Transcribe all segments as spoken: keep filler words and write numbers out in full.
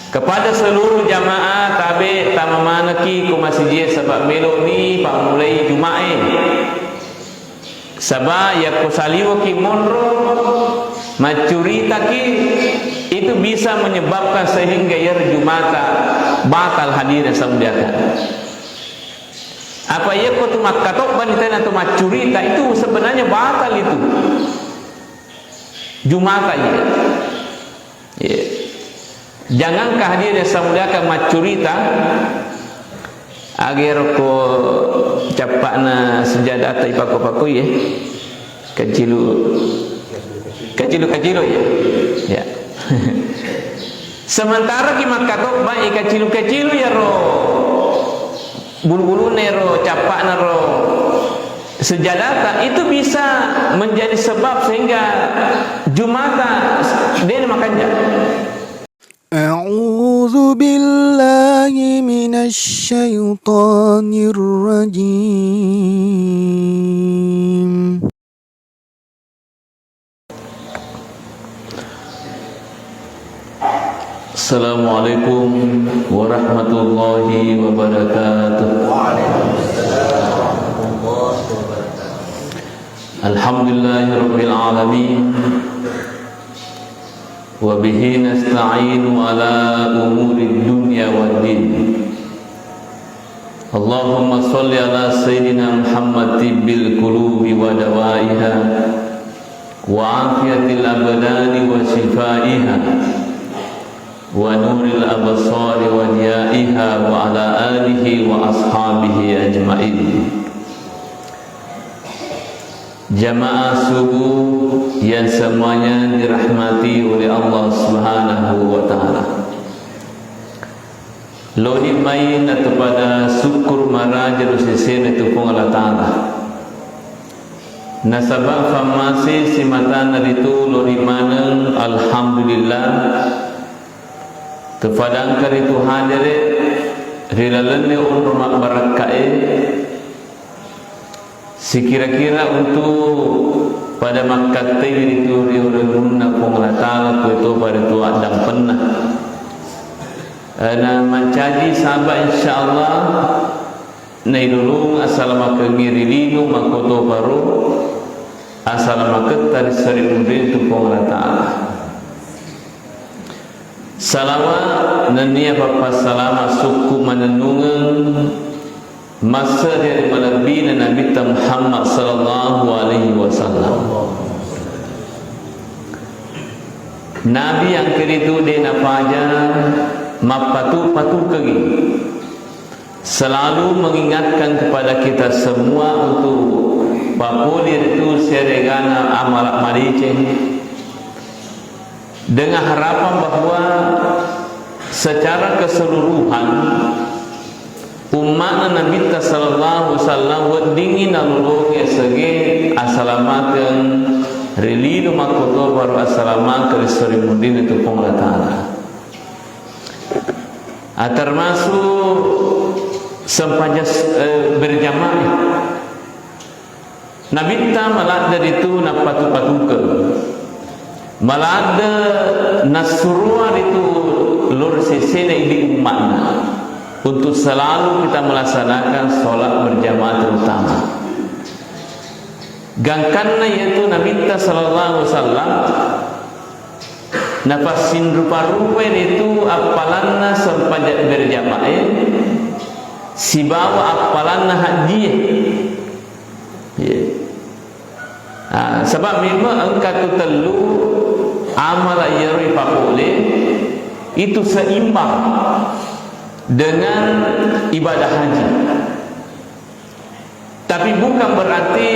Kepada seluruh jamaah tabe tama manekki ko masijie, saba meloni pammulai Juma'e. Saba yakko saliweki monro, maccuritaki, itu bisa menyebabkan sehingga iyaro Jumata batal, hadirin yang saya muliakan. Apa yakko tu makkatobba ni tena tu maccurita, itu sebenarnya batal itu. Jumata iya. Iya. Jangankan, hadirin yang saya muliakan, maccurita, agero ko cappa'na sujadata ipakko-pakkoi, ya. Kacilu, kacilu-kacilu, ya. Ya. Sementara ki makkatobba, ikacilu-kacilu yaro bulu-bulunna ro, cappa'na ro sejadata, itu bisa menjadi sebab sehingga Jumata dena makanja. أعوذ بالله من الشيطان الرجيم. السلام عليكم ورحمة الله وبركاته. الحمد لله رب العالمين، وبه نستعين على أمور الدنيا والدين. اللهم صل على سيدنا محمد طب القلوب ودوائها، وعافية الأبدان وشفائها، ونور الأبصار وضيائها، وعلى آله وأصحابه أجمعين. Jamaah subuh yang semuanya dirahmati oleh Allah Subhanahu wa Ta'ala. Loni mai natopada syukur maraja ro sesena tu Puang Allah Ta'ala. Nasaba fammase simatana ritu loni maneng, alhamdulillah. Tufadangka ritu hadere ri lalenna onro mabbarakkae, sikira-kira untu pada makkattai ritu ri urennunna Puang Allah Ta'ala, kuetopa ritu addampenna. Eh, na mancaji saba, insyaallah, nailolong asalamakengnge ri lino, makkotoparo asalamaketta ri seri munrinna tu Puang Allah Ta'ala. Salawat nennia pappassalama sukku manennungeng masseri ri malebbina Nabitta Muhammad sallallahu alaihi wasallam. Nabi engka ritu de nafaja mappatu-patukengi, selalu mengingatkan kepada kita semua untuk papole ritu siaregana amala madeceng, dengan harapan bahwa secara keseluruhan umma'na Nabitta sallallahu alaihi wasallam weddingngi nalolongi sege asalamakeng ri lino makkotoparo asalamakeng ri seri munrinna tu Puang Allah Ta'ala. Ah, termasuk sempajang, eh, berjamaah. Nabitta maladde ritu nappatu-patukeng. Maladde nassurua ritu loro sesena idi umma'na untuk selalu kita melaksanakan sholat berjamaah terutama. Gangkanna yaitu Nabitta sallallahu alaihi wasallam napassinrupa-rupai ritu appalanna sempajang berjamaah sibawa appalanna hajjie. Iya. Ah, sebab memang engka tu tellu amala iyaro ipapole itu seimbang dengan ibadah haji. Tapi bukan berarti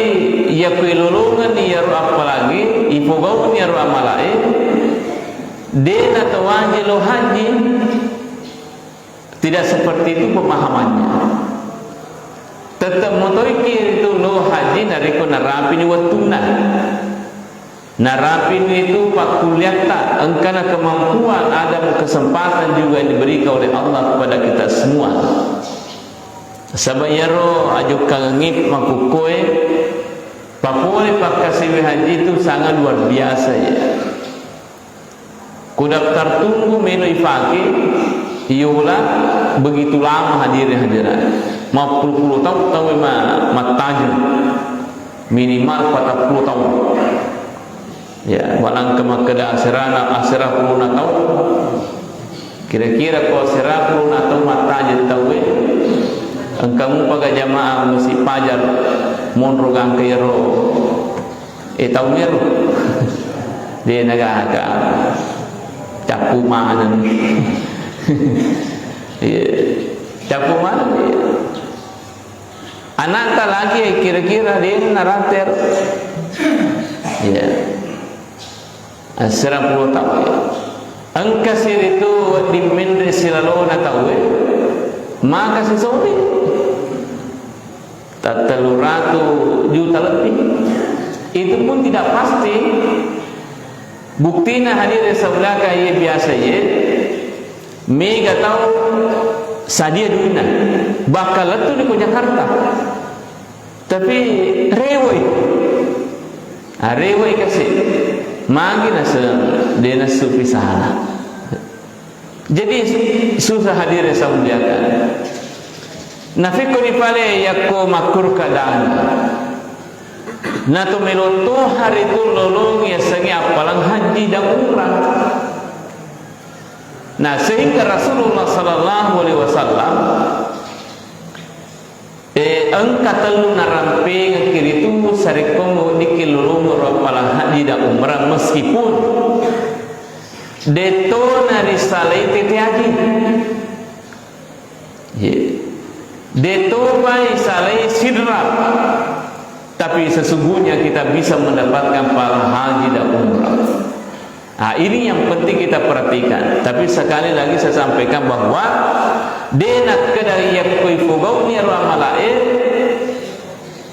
iya kuilolongeng iyaro, apalagi ipogau'ni iyaro amalae, de natawaje lo haji. Tidak seperti itu pemahamannya. Tetap motoiki itu lo haji narekko narapini wettunna. Narapini itu pakkulliatta, engkana kemampuan, ada kesempatan juga yang diberikan oleh Allah kepada kita semua. Saba iyaro ajukkangengngi makkukkoe, papole pakkasiwi haji itu sangat luar biasa, ya. Ko daftar tunggu melo ifake, iyola begitu lama hadirin hadirat. Mappulu-pulu taung tauwe ma-, mattajeng. Minimal patappulo taung. Ya, walangka makkeda aserana, asera pulona taung. Kira-kira ko asera pulona taung mattajeng tauwe, engka mupaga jamaah Masjid Fajar monro gangka iyaro, eh, taung iyaro. De nagaga. Cappu maneng. Iya. Cappu maneng, iya. Anakta lagi kira-kira de narater. Iya. Asera pulo taung. Engka siritu wedding menre silalona tauwe, maka sisori. Tattellu ratu juta lebih. Itu pun tidak pasti. Buktina hadirin saudara, iya biasa ye. Mega tau sadia duina. Bahkan lettu ni ko Jakarta. Tapi rewoi. Ah, rewoi kasi. Magi nase-, de nassu pisana. Jadi, susah hadirin saya muliakan. Nafikko ni pale yakko makkur keadaan. Nato melo to hari tu lolongi yasengi appalang haji dan umrah. Nah, sehingga Rasulullah sallallahu alaihi wasallam, eh, engka tellu narampengekki ritu sarekko weddikki lolongi ro appalang haji dan umrah, meskipun detto narisalai tete haji. Ye. Detopa isalai sidrap. Tapi sesungguhnya kita bisa mendapatkan pahala haji dan umrah. Nah, ini yang penting kita perhatikan. Tapi sekali lagi saya sampaikan bahwa de nakkeda yakko ipogau'ni ro amalae,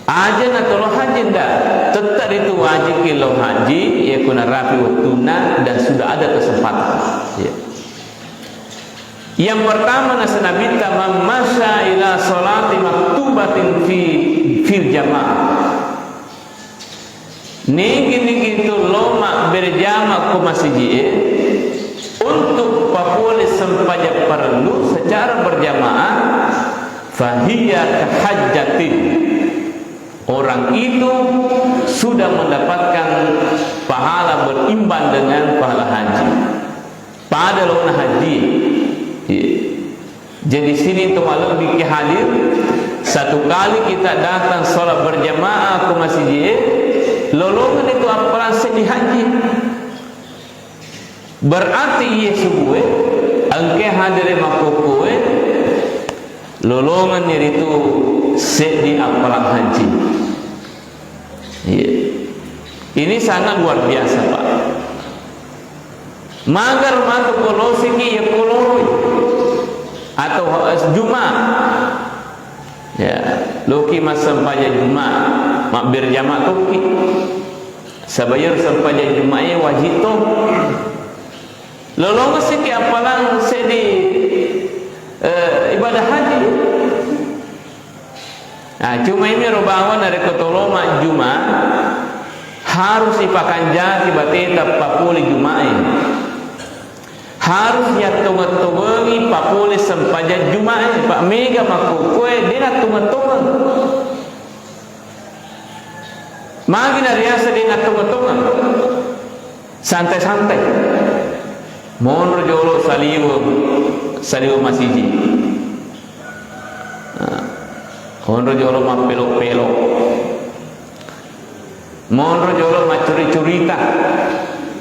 aja natolo haji nda. Tetap itu wajib ki lo haji, yakko narapi wettunna dan sudah ada kesempatan. Ya. Yang pertama, nasa Nabitta, "Man masya ila salati maktubatin fi, fil jamaah." Nigi-nigi tu lo mabbere jama ko masiji e untuk papole sempajang parellu secara berjamaah, fahiya kahajjatin. Orang itu sudah mendapatkan pahala berimbang dengan pahala haji. Pada laona haji. Iya. Jadi sini tu malebbi ki hadir, satu kali kita datang sholat berjamaah ke masjid, lolongan itu appalang seddi haji. Berarti iya subuh e, engke hadir makkokkoe, lolongan itu seddi appalang haji. Iya. Ini sangat luar biasa, Pak. Magar matu kolosiki ya koloroi atau, eh, Jumat. Ya, loki massempajang Jumat, mabbere jama tokki. Sabayar sempajang Jumat e wajib to. Lolongesiki appalang seddi, eh, ibadah haji. Nah, cuma imi ro bawang narekko tolo majjuma, harus ipakanjaki bateta papole Jumae. Harus yattongeng-tongengi papole sempajang Jumae, Pak, mega makkokkoe de nattongeng-tongeng. Magi nariaseng de nattongeng-tongeng? Santai-santai. Monro jolo saliweng, saliweng masiji. Nah, monro jolo mappelo-pelo. Monro jolo maccuri-curita.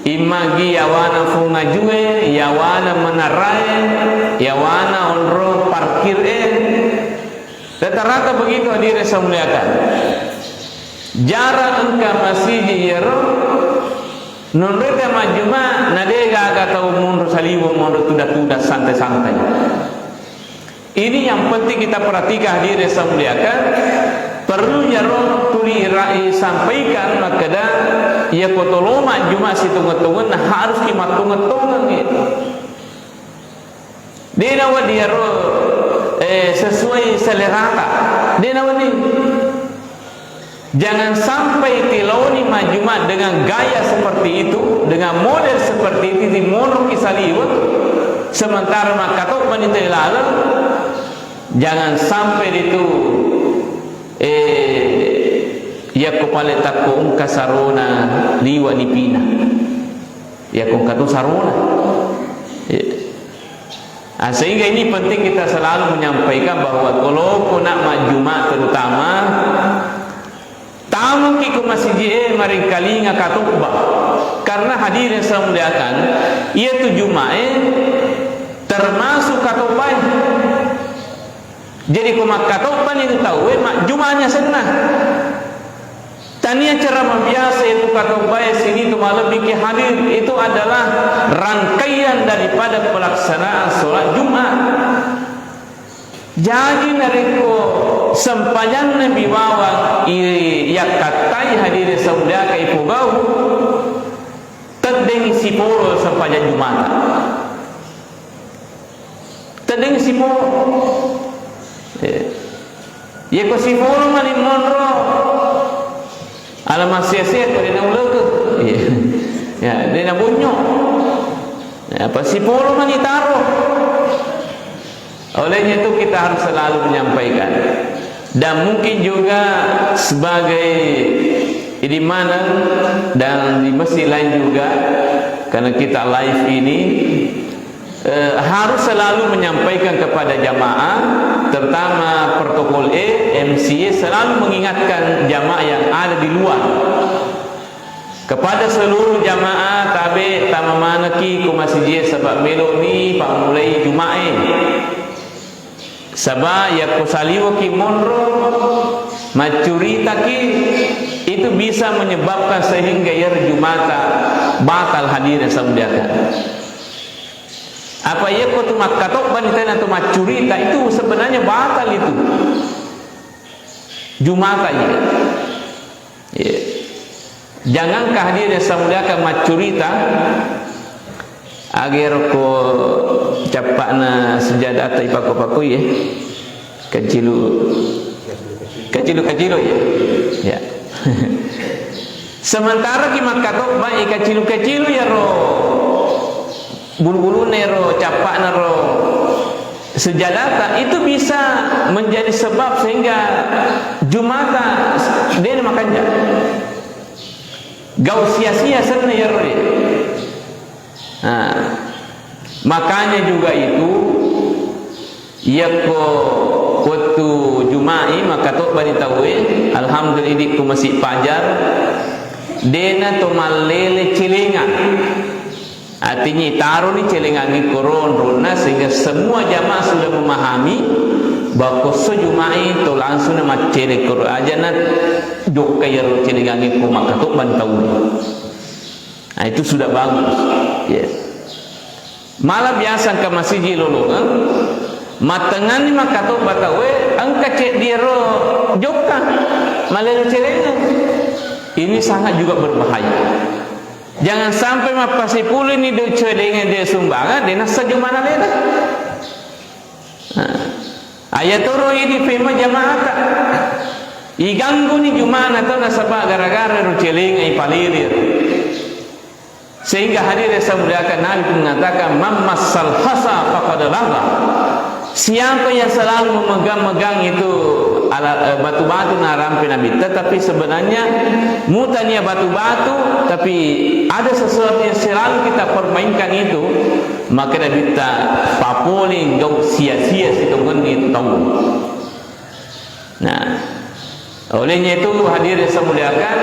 Immagi yawana fung ajue, yawana menarae, yawana onrong parkir e. Rata-rata begitu hadirin saya muliakan. Jarak engka masiji iyaro, nonreta majjuma, na de gaga tau monro saliweng, monro tuda-tuda, santai-santai. Ini yang penting kita perhatikan, hadirin saya muliakan. Perlu iyaro tuli irai sampaikan makkeda, iya ko tolo majjuma sitongeng-tongenna harus ki mattongeng-tongeng itu. De nawedding iyaro, eh, sesuai selerata. De nawedding. Jangan sampai tilaoni majjuma dengan gaya seperti itu, dengan model seperti itu, di monroki saliweng, sementara makkatobba ni tau laleng. Jangan sampai itu, eh, yakko pale takko engka sarona liwa nipina. Yakko engka tu sarona. Ya. Ah, sehingga ini penting kita selalu menyampaikan bahwa kalau ko nak majjuma terutama, tamuki ko masiji e maringkalinga katobba. Karena hadirin saya muliakan, iya tu Jumae termasuk katobbae. Jadi ko makkatobba ni tauwe majjumanya senna. Tania ceramah biasa itu katobbae sini tu malebbi ki hadir, itu adalah rangkaian daripada pelaksanaan sholat Jumat. Jaji narekko sempajanna biwawang i-, yakkattai hadirin saudara ipogau, teddeng siporo sempajang Jumata. Teddeng siporo. Eh. Yeko siporo mani monro. Ala massia-sia ko dena uleke. Iya. Ya, dena bonyo. Ya, apa siporo mani taro. Olehnya itu kita harus selalu menyampaikan. Dan mungkin juga sebagai di mana dan di masjid lain juga, karena kita live ini, eh, harus selalu menyampaikan kepada jamaah, terutama protokol E, M C A, selalu mengingatkan jamaah yang ada di luar. Kepada seluruh jamaah tabe tama maneki ko masiji e, saba meloni pammulai Jumae. Saba yakko saliweki monro, maccuritaki, itu bisa menyebabkan sehingga iyaro Jumata batal hadirin samudiakan. Apa yakko tu makkatobba ni tena tu maccurita, itu sebenarnya batal itu. Jumata iya. Iya. Jangankan hadirin yang saya muliakan maccurita, agero ko cappa'na sujadata ipakko-pakkoi, ya. Kacilu, kacilu-kacilu, ya. Ya. Sementara ki makkatobba, ikacilu-kacilu ya ro bulu-bulunna ro cappa'na ro sujadata itu bisa menjadi sebab sehingga Jumata dena makanja. Gau sia-sia senna iyaro e. Nah, makanya juga itu, yakko wettu Juma'i makkatobbani tauwe, alhamdulillah idi ku Masjid Pajar, dena to mallele celengang. Artinya, itaroni celengangnge koro onronna, sehingga semua jamaah sudah memahami bahwa ko esso Juma'i to langsung na macceleng koro, ajana jokka iyaro celengangnge ko makkatobba tau. Nah, itu sudah bagus. Ya. Malah biasa engka masiji lolongeng, mattengnganni makkatobba tauwe, engka ceddi ero jokka, malele celengeng. Ini sangat juga berbahaya. Jangan sampai mappasipuluni de celenga de sumbangan, de nassa Jumana lena. Nah, ayatoro idi fema jamaata. Igangguni Jumana tau nasaba gara-gara ro celenga ipalele. Sehingga hadirin saya muliakan, Nabi pun mengatakan, "Man massal hasa faqad lagha." Siapa yang selalu memegang-megang itu alat, eh, batu-batu narampe Nabi, tetapi sebenarnya mutania batu-batu, tapi ada sesuatu yang selalu kita permainkan itu, maka Nabi ta papoling gau sia-sia sitongenni itu tahu. Nah, olehnya itu hadirin saya muliakan,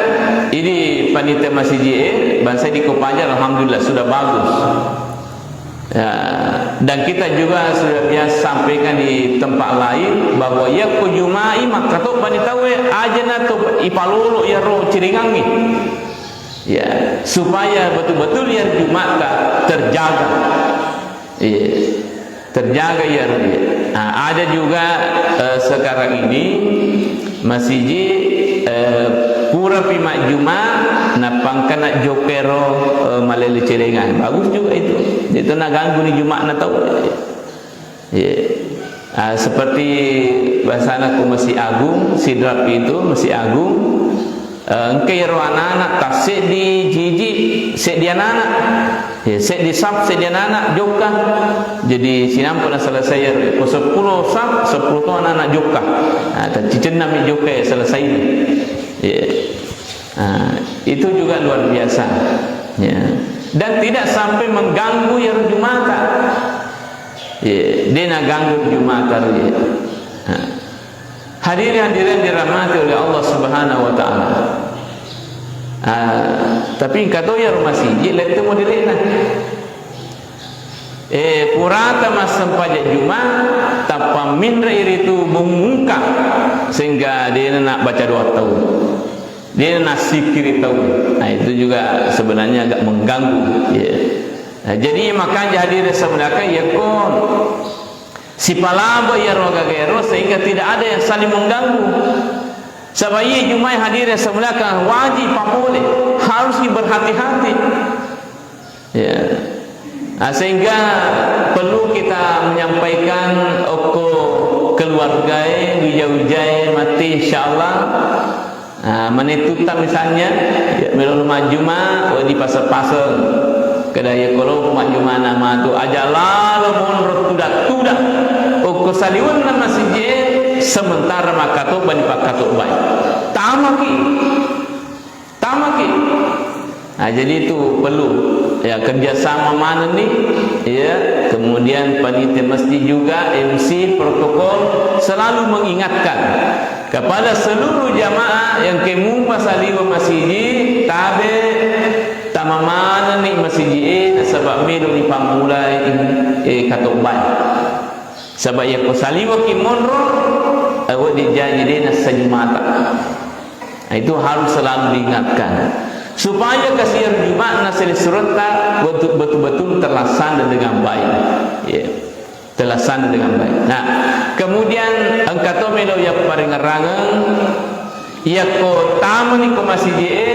ini panitia masiji e, bangsa di Kopaja, alhamdulillah sudah bagus. Ya, dan kita juga sudah biasa sampaikan di tempat lain bahwa yakko Juma'i makkatobbani tauwe, ajana to ipalolo iyaro celengangnge. Ya, supaya betul-betul ya Jumata terjaga. Iya. Terjaga ya, Robi. Nah, ada juga, eh, sekarang ini masiji, eh, purapi majjuma, nappa engkana jokkero, eh, malele celengan. Bagus juga itu. Itu naganggu ni Juma'na tau. Iya. Ah, seperti bahasana ku Masjid Agung, Sidrap itu, Masjid Agung. Eh, engka iyaro anak-anak tasseddi jiji, seddi anak-anak. Ya, seddi saf, seddi anak-anak jokka. Jadi, sinampe na selesai iyaro. Ko seppulo saf, seppulo to anak-anak jokka. Nah, tacicennami jokka ya selesai. Ya. Nah, itu juga luar biasa. Ya. Dan tidak sampai mengganggu iyaro Jumata. Ya, de naganggu Jumata ro, ya. Nah. Hadirin hadirat dirahmati oleh Allah Subhanahu wa Ta'ala. Ah, tapi engka to iyaro masiji lettu modelena. Eh, purata massempajang Juma, tappa minrei ritu bungungka sehingga dena nabbaca doa tau. Dena nassikkiri tau. Nah, itu juga sebenarnya agak mengganggu. Ya. Nah, jadi makanya hadirin semuanya yakko sipalaba iyaro agaga ero sehingga tidak ada yang saling mengganggu. Saba iya Jumai hadirin semuanya wajib papole, harus berhati-hati. Ya. Nah, sehingga perlu kita menyampaikan okko keluargae, wija-wijae matti, insyaallah. Ah, manettutta misalnya, ya, melo majjuma, wedding paseng-paseng. Keda iya kolo majjumana matu, aja lalo monro tuda-tuda. Okko saliwenna masijie, sementara makkatobba ni pakkatobbai. Tamaki. Tamaki. Nah, jadi itu perlu, ya, kerjasama maneng ni, ya, kemudian panitia masjid juga, M C, protokol, selalu mengingatkan kepada seluruh jamaah yang kemumpa saliwa masiji, tabe, tama maneng ni masiji e, nasaba melo ni pammulai, eh, katobbai. Saba yakko saliwaki monro, eh, wedding jaji de nassajumata. Nah, itu harus selalu diingatkan. Supaya kasiar Jumat na selessuretta betul, betul-betul terlaksana dengan baik. Ya. Terlaksana dengan baik. Nah, kemudian engka to melo ya parengerangeng, yakko tamani ko masiji e,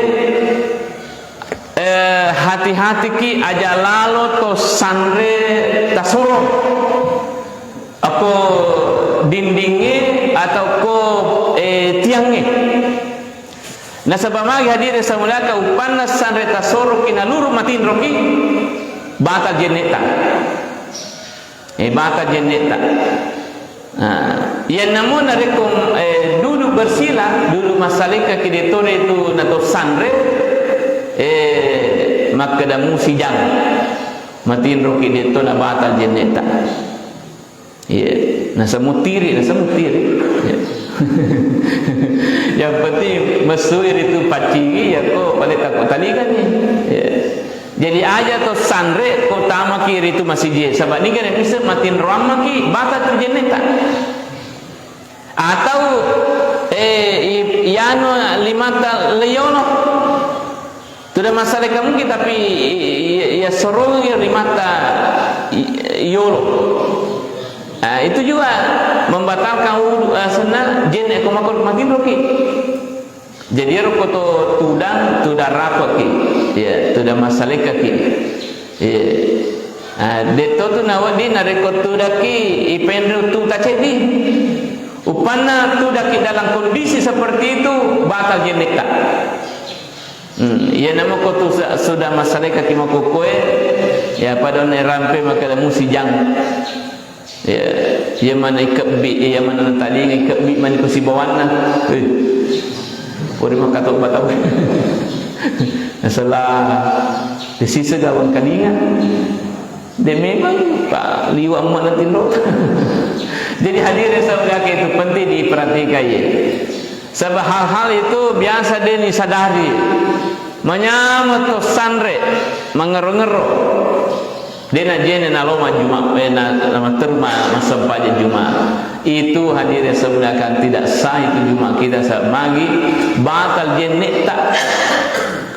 eh, hati-hatiki aja lalo to sanre tasoro. Ako dindingnge atau ko, eh, tiangnge. Nasaba magi hadirin samuliaka, uppanna sanre tasoroki naluru matinroki, batal jenneta. Eh, batal jenneta. Nah, iya namo narekko, eh, dulu bersila, dulu masalekaki detore itu nato sanre, eh, makkeda musijang. Matinroki detto na batal jenneta. Iya, nasemuttiri, nasemuttiri. Iya. Yang penting mesui ritu paccingi, ya ko balik takut talikan ni. Iya. Jadi aja to sanre ko tamaki ritu masiji. Sabab ni kan bisa matinroammaki batal tu jenneta. Atau, eh, i-, ianu limata leyono. Tuda masaleka mungkin, tapi i-, i-, iya sorong iya limata i-, yolo. Ah, itu juga membatalkan wudu, ah, senna jenne ko makko matinroki. Jadi ero ko to tudang, tudang rapeki. Ya, tudang masalekaki. Iya. Ah, detto tu nawedding narekko tudakki ipenre tu taceddi. Uppanna tudakki dalam kondisi seperti itu, batal jennekta. Hmm, iya namo ko tu sa-, sudah masalekaki makokkoe, ya pada ne rampe makkeda musijang. Ya, iya mana ikebbi, iya mana natalinga ikebbi mani ko sibawanna. Eh, pori makatobba tau. Nasala disisa gawang kalinga. De memang pa liwa mana tinro. Jadi hadirin saudara itu penting diperhatikan ya. Sebab hal-hal itu biasa de ni sadari. Manyameng to sanre, mangero-ngero. De najene nalo majjuma, eh, na, na matteru ma-, massempajang Juma. Itu hadirin saudara tidak sah itu Juma kita sa-, magi batal jennekta.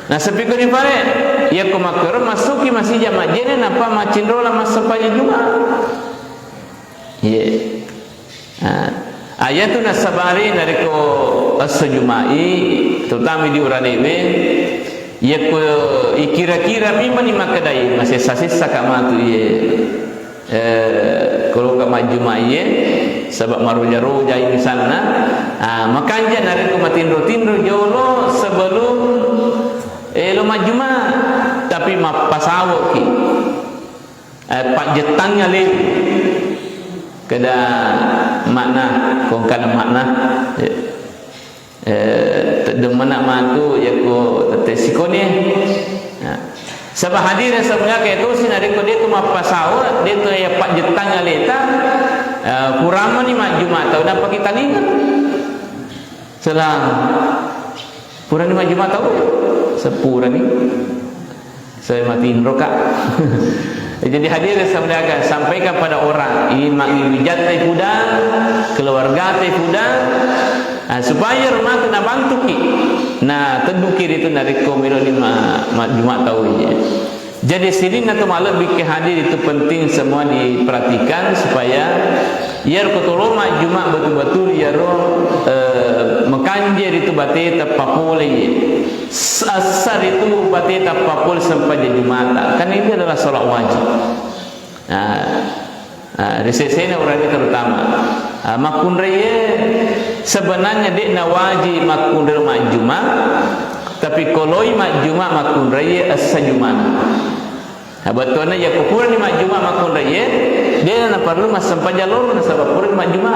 Nah, sepikuni pare, yakko makkero masuki masija majjene napa macinrola massempajang Juma. Iya. Ah, ayatu nasabari narekko esso Juma'i, terutama di uranewe, yakko ikira-kira mimani makkedai masessa-sessa ka matu iye, eh, koloka majjuma iye, Saba' maroja-rojai misalna, ah, makanja narekko matinro-tinro jolo sebelum, eh, lo majjuma, tapi mappasawoki. Eh, pajjettang ale. Keda makna, kongkana makna. Eh, teddeng mana matu yakko tette sikone. Nah, saba' hadire semuanya kayak itu sih, narekko de' tu mappasawo, de' tu ya pajjettang aleta, eh, kurang mani majjuma tau, nappa kita ninga. Selang. Purani majjuma tau? Sepurani. Saya matinro, Kak. Jadi hadirin saudara, sampaikan pada orang, ini mangi wijatta fudang, keluarga te fudang, ah, supaya rumah tu nabantuki. Nah, teduki itu narekko melo ni ma, majjuma tau ini. Jadi, sininna to malebbi ke hadir itu penting semua diperhatikan supaya iyaro ko tolo majjuma betul-betul iyaro, eh, makanje ritu bateta papole iye. Sassa ritu bateta papole sempajang Jumata. Kan ini adalah sholat wajib. Nah, Ah, ri sesena urane terutama. Ah, makkunraie sebenarnya de'na wajib makkunrai majjuma, tapi koloi majjuma makkunraie essa jumana. Ah, bettuanna yakko purani majjuma makkunraie, de'na naparlu massempajang loro nasaba purani majjuma.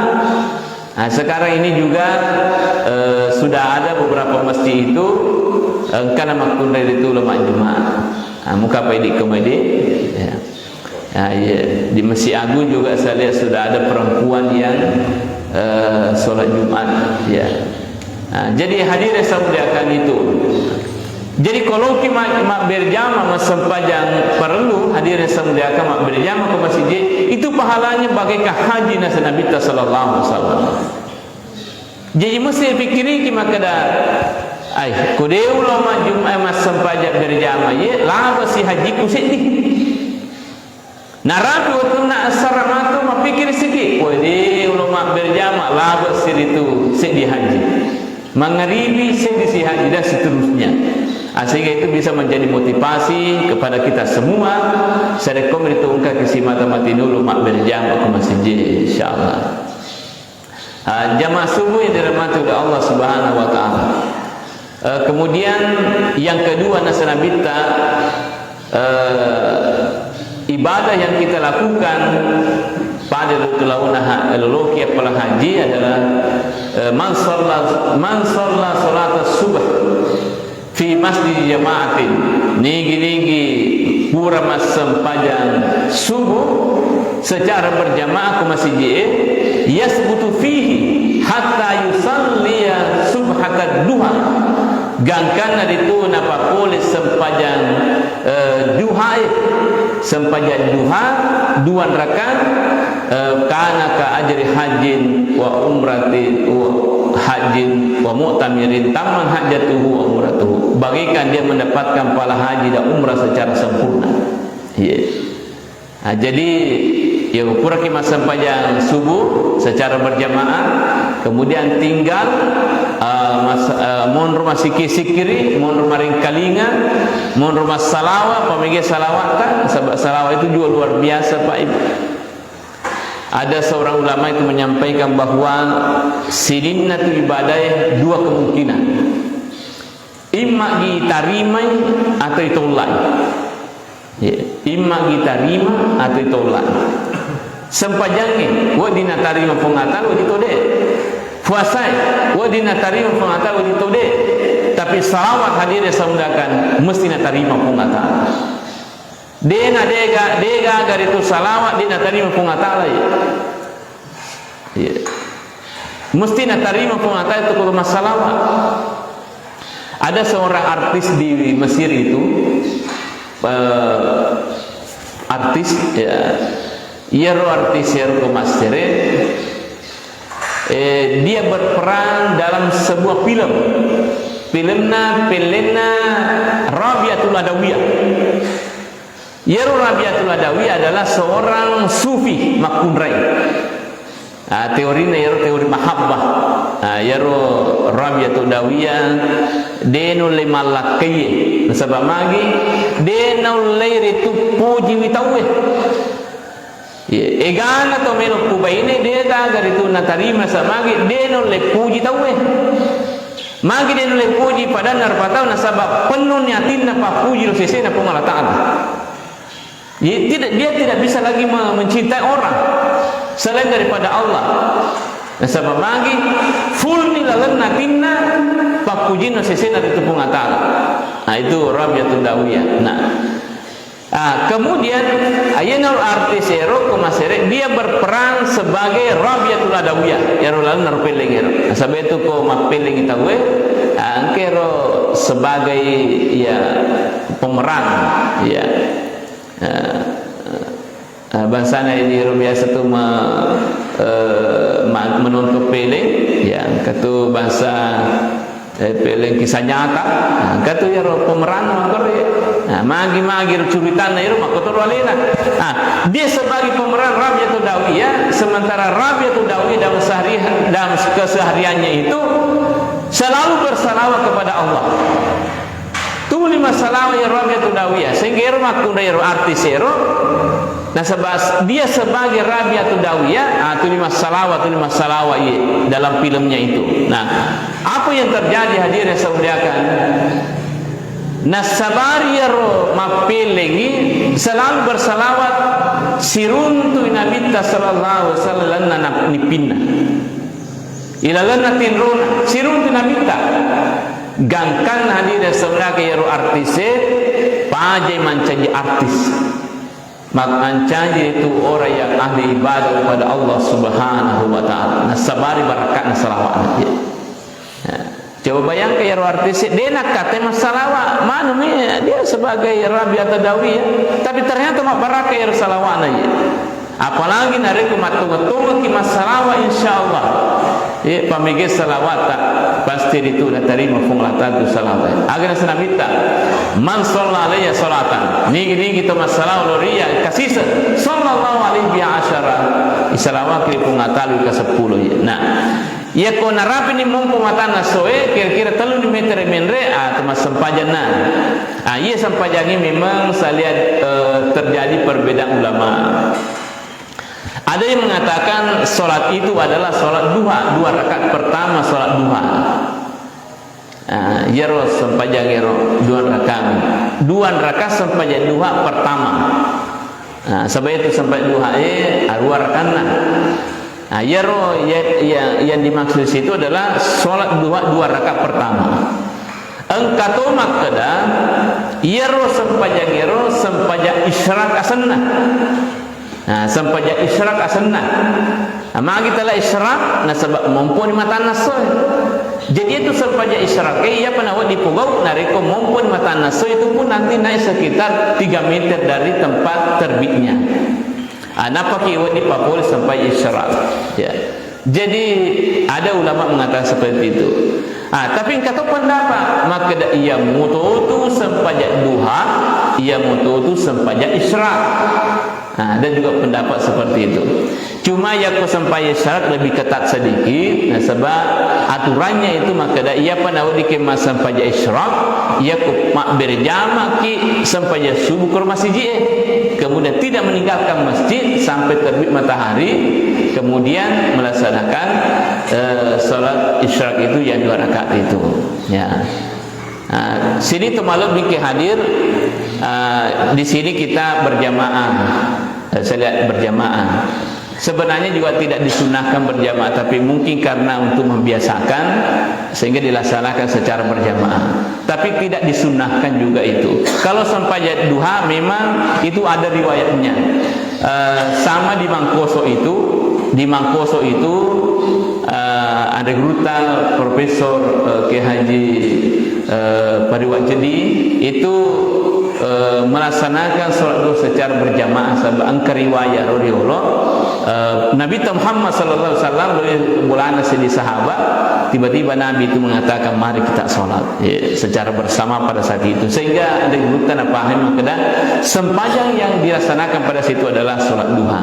Ah, sekarang ini juga, eh, sudah ada beberapa masjid itu, eh, engkana makkunrai ritu lo majjuma. Ah, muka pai di kemede, ya. Ah, iya. Di Masjid Agung juga saya lihat sudah ada perempuan yang, eh, sholat Jumat, ya. Ah, jadi hadirin yang saya muliakan itu. Jadi, kalau ki ma, ma berjamaah massempajang perlu, hadirin yang saya muliakan, ma berjamaah ke masjid, itu pahalanya bagaikan haji nasa Nabi sallallahu alaihi wasallam. Jaji, mesti pikiriki makkeda, "Ai, ko de ulo majjum-, eh, massempajang berjamaah ye, laba si hajiku seddi." Narapi wettunna assara matu mappikiri seddi, "Ko de ulo mabberjamaah, laba si ritu seddi haji. Mangaribi seddi si haji," dan seterusnya. Ah, sehingga itu bisa menjadi motivasi kepada kita semua. Sarekko meritu engka kisi mata mati dulu mabberjamaah ke masjid, insyaallah. Ah, jamaah subuh yang dirahmati oleh Allah Subhanahu wa Ta'ala. Eh, kemudian yang kedua, nasa Nabitta, eh, ibadah yang kita lakukan pada waktu launa ha-, loloki apala haji adalah, eh, man shalla, man shalla salata subh fi masjid jama'atin, nigi-nigi pura massempajang subuh secara berjamaah ke masjid, yasbutu fihi hatta yusalliya subhatat duha, gangkanna ritu napapole sempajang, eh, duha, eh, sempajang duha dua rakaat, eh, kana ka ajri hajjin wa umratin wa hajjin wa mu'tamirin tamman hajjatuhu wa umratuhu. Bagaikan dia mendapatkan pahala haji dan umrah secara sempurna. Iya. Nah, jadi, ya, puraki massempajang subuh secara berjamaah, kemudian tinggal, eh, mas-, eh, monro masikki-sikkiri, monro maringkalinga, monro massalawa, pamege salawatta, sebab salawat itu juga luar biasa, Pak Ibu. Ada seorang ulama itu menyampaikan bahwa sininna tu ibadae dua kemungkinan. Imma gitarimai atau itollai. Ya, imma gitarima atau itollai. Sempajangnge, wedding natarima Puang Allah Ta'ala, wedding tode. Puasae, wedding natarima Puang Allah Ta'ala, wedding tode. Tapi salawat hadir yang saya muliakan, mesti natarima Puang Allah Ta'ala. Dena dega, dega gari tu salawat, dena tarima Puang Allah Ta'ala, ya. Iya. Mesti natarima Puang Allah Ta'ala itu kudu massalawa. Ada seorang artis di Mesir itu, eh, artis, ya, iyaro artis iyaro ko massere, eh, dia berperan dalam sebuah film. Filmna, filmna Rabiatul Adawiyah. Iyaro Rabiatul Adawi adalah seorang sufi makkunrai. Ah, teorina iyaro teori mahabbah. Ah, iyaro Rabiatul Adawiyah de naulle mallakkaie. Nasaba magi? De naulle ritu pojiwi tauwe. Iya, egana to melo pubaine, de taga ritu natarima, sa magi de nulle puji tauwe. Magi de nulle puji, padanna rupa tau, nasaba pennuni atinna pappuji ro sesena Puang Allah Ta'ala. Jadi, tidak, dia tidak bisa lagi me-, mencintai orang selain daripada Allah. Nasaba magi full ni lalenna atinna pappujinna sesena ritu Puang Allah Ta'ala. Nah, itu Rabiatul Dawiyah. Nah, Ah, kemudian, ayenaro artis ero ko masere, dia berperan sebagai Rabiatul Adawiyah, ero lalenna ro pelleng ero. Nasaba itu ko mappellengi tauwe, ah, engkero sebagai, ya, pemeran, ya. Eh, eh, bangsana ini ero biasa tu me-, eh, ma-, menonton pelleng, ya, engka tu bangsa Eh, pelleng kisah nyata. Nah, engka tu iyaro pemeranna makkoro, ya. Nah, magi-magi ro curitanna iyaro makkotoro alena. Nah, dia sebagai pemeran Rabiatul Dawiyah, sementara Rabiatul Dawiyah dalam sehari, dalam kesehariannya itu selalu bersalawat kepada Allah. Tuli massalawat iyaro Rabiatul Dawiyah, sehingga iyaro makkunrai iyaro artis ero, Nasaba s-, dia sebagai Rabiatul Dawiyah, ah, tuli massalawat, tuli massalawat iye dalam filmnya itu. Nah, apa yang terjadi, hadirin yang saya muliakan? Nassabari iyaro mappellengi selalu bersalawat, siruntu Nabitta sallallahu alaihi wasallam na-, nippinna. Ilalenna tinrona, siruntu Nabitta. Gangkanna, hadirin yang saya muliakan, iyaro artise, pajai mancaji artis. Makmancaji itu orang yang ahli ibadah kepada Allah Subhanahu wa Ta'ala. Nassabari barakatna salawatna, ya. Ya. Coba bayangkan, iyaro artis, de nakkatai massalawa, manumi dia sebagai Rabiatul Dawiyah, tapi ternyata mabbarakka iyaro salawatna, ya. Apalagi narekko mattonga-tongaki massalawa, insyaallah. Iya, pamega salawatta, pasti ritu natarima Puang Allah Ta'ala tu salawatta. Aga naseng Nabitta, "Man shalla alayya sholatan." Nigi-nigi to massalawa lao ri iyya kasiseng, "Sallallahu alaihi biha asyara." Isalawaki Puang Allah Ta'ala ika seppulo iya. Nah, iyako narapini mompo matanna essoe, kira-kira telluni metere menre, ah, to massempajanna. Ah, iya sempajangnge memang salea, eh, terjadi perbedaan ulama. Ada yang mengatakan sholat itu adalah sholat duha, dua rakaat pertama sholat duha. Ah, iyaro sempajang ero dua rakaat. Dua rakaat sempajang duha pertama. Nah, sebab itu sempajang duha, eh, dua rakaatna. Nah, iyaro ya, ya, yang dimaksud situ adalah sholat duha dua rakaat pertama. Engka to makkeda, iyaro sempajang ero sempajang isyraq asenna. Nah, sempajang isyraq asenna. Nah, magi tala isyraq, nasaba momponi matanna essoe. Jadi itu sempajang isyraq, eh, iyapa nawedding pogau, narekko momponi matanna essoe, itu pun nanti naik sekitar tiga meter dari tempat terbitnya. Ah, nappaki wedding papole sempajang isyraq. Ya. Jadi, ada ulama mengatakan seperti itu. Ah, tapi engka to pendapat, makkeda iya mutotu sempajang duha, iya mutotu sempajang isyraq. Ah, ada juga pendapat seperti itu. Cuma yakko sempajang isyraq lebih ketat sedikit, nasaba aturannya itu makkeda iyapa nawedding ke massempajang isyraq, yakko mabbere jamaki sempajang subuh ke rumah siji e. Kemudian tidak meninggalkan masjid sampai terbit matahari, kemudian melaksanakan, eh, salat isyraq itu yang dua rakaat itu. Ya. Nah, sini to malebbi ke hadir, eh, di sini kita berjamaah. Eh, saya lihat berjamaah. Sebenarnya juga tidak disunahkan berjamaah, tapi mungkin karena untuk membiasakan, sehingga dilaksanakan secara berjamaah. Tapi tidak disunahkan juga itu. Kalau sempajang duha memang itu ada riwayatnya. Eh, sama di Mangkoso itu, di Mangkoso itu, eh, Anre Gurutta, Profesor, eh, Kiai Haji, eh, Pariwa Jedi itu, eh, melaksanakan sholat duha secara berjamaah, sebab engka riwayat ro riolo, eh, Nabi Muhammad sallallahu alaihi wasallam, bolana seddi sahabat, tiba-tiba Nabi itu mengatakan, "Mari kita sholat." Ya, secara bersama pada saat itu. Sehingga Anre Gurutta napahami makkeda sempajang yang dilaksanakan pada situ adalah sholat duha.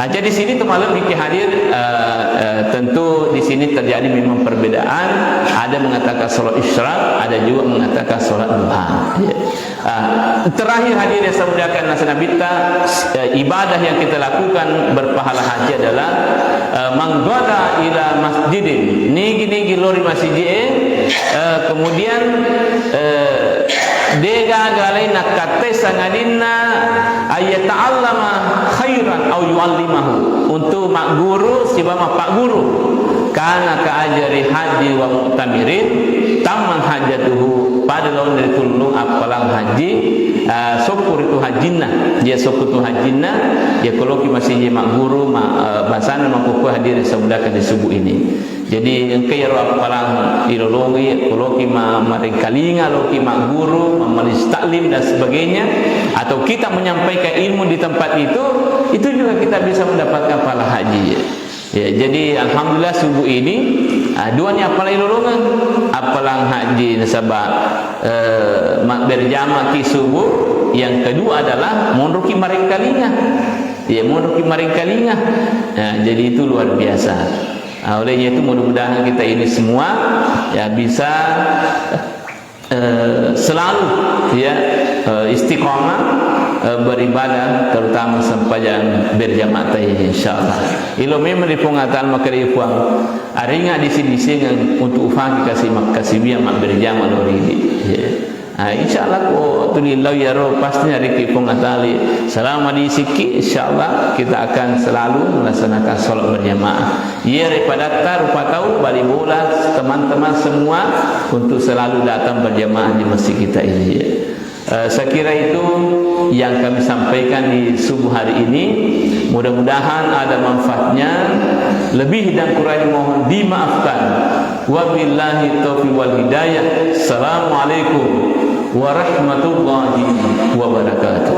Ah, jadi sini to malebbi ke hadir, eh, eh, tentu di sini terjadi memang perbedaan. Ada mengatakan sholat isyraq, ada juga mengatakan sholat duha. Ya. Ah, terakhir hadirin yang saya muliakan, nasa Nabitta, eh, ibadah yang kita lakukan berpahala haji adalah, eh, "Man ghada ila masjidin", nigi-nigi lao ri masijid e, eh, kemudian, eh, de gaga lain nakkatte sangadinna ayyata'allama khairan au yu'allimahu, untuk magguru sibawa mappagguru. Kana ka ajri hajjin wa mu'tamirin, tammat hajjatuhu, pada laona ri tulung appalang haji, eh, sokku ritu hajjinna. Iya sokku tu hajjinna, iya ko laoki masijid magguru, ma-, eh, bangsana makkukku hadirin yang saya muliakan di subuh ini. Jadi, engka iyaro appalang ilolongeng, ko laoki ma-, marengkalinga, laoki magguru, ma-, majelis taklim dan sebagainya, atau kita menyampaikan ilmu di tempat itu, itu juga kita bisa mendapatkan pahala haji. Ya, jadi alhamdulillah subuh ini, ah, dua ni appalang ilolongeng. Appalang haji nasaba, eh, ma-, berjamaah ki subuh. Yang kedua adalah monroki marengkalinga. Ya, monroki marengkalinga. Nah, jadi itu luar biasa. Ah, olehnya itu mudah-mudahan kita ini semua, ya, bisa, eh, selalu, ya, eh, istiqomah, eh, beribadah, terutama sempajang berjamaah tadi, insyaallah. Ilo memang di Puang Allah Taala, maka di Puang aringa disi-disingeng untuk ufaki kasi mak-, kasiwiang mak berjamaah lori di. Ya. Ah, insyaallah ko tuli lao iyaro pasti narekki Puang Allah Taala selama di siki, insyaallah kita akan selalu melaksanakan sholat berjamaah. Iyaro padatta rupa tau bali bola, teman-teman semua untuk selalu datang berjamaah di masjid kita ini. Eh, saya kira itu yang kami sampaikan di subuh hari ini. Mudah-mudahan ada manfaatnya. Lebih dan kurangnya mohon dimaafkan. Wabillahi taufiq wal hidayah. Assalamualaikum warahmatullahi wabarakatuh.